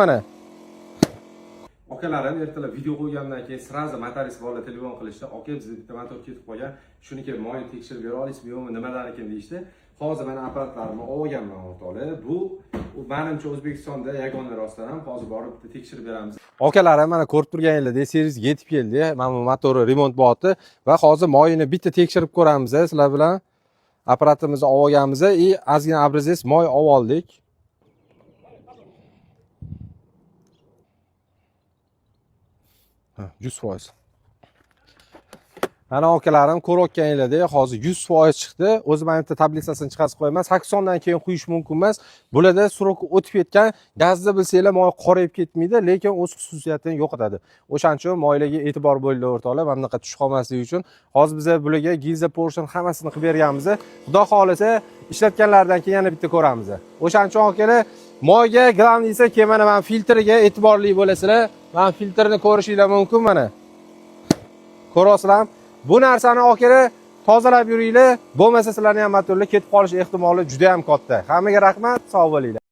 Mana. Akalarim ertalab video qo'ygandan keyin сразу motorist bolalar telefon qilishdi. "Aka, bizda bitta motor ketib qolgan, shuni kelib moyni tekshirib bera olasizmi, yo'qmi, nimadan ekan?" deyishdi. Hozir mana apparatlarimni olganman, o'rtoqlar. Bu manimcha O'zbekistonda yagona, rostdan ham. Hozir borib bitta tekshirib beramiz. Akalarim, mana ko'rib turganinglardek, servisga yetib keldi. Mana bu motori remont bo'lyapti va hozir moyini bitta tekshirib ko'ramiz sizlar bilan. Apparatimizni olib olganmiz и ozgina образец moy olib oldik. Ha, 100%. Mana akalarim, ko'rayotganinglardek, hozir 100% chiqdi. O'zi mana bitta tablitsasini chiqarib qo'yaman. 80 dan keyin quyish mumkin emas. Bularda срок o'tib ketgan. Gazda bilsanglar, moy qorayib ketmaydi, lekin o'z xususiyatini yo'qotadi. O'shaning uchun moylarga e'tibor bo'linglar, o'rtoqlar, mana bunaqa tushib qolmasligi uchun. Hozir biz bularga gilza, поршень hammasini qilib berganmiz. Xudo xohlasa, ishlatganlaridan keyin yana bitta ko'ramiz. O'shaning uchun akalar, moyga главный isi keyin mana filtriga e'tiborli bo'lasizlar. Mana filtrni ko'rishinglar mumkin mana. Ko'ryapsizlarmi? Bu narsani akalar tozalab yuringlar, bo'lmasa sizlarni ham motorlar ketib qolish ehtimoli juda ham katta. Hammaga rahmat, sog' bo'linglar.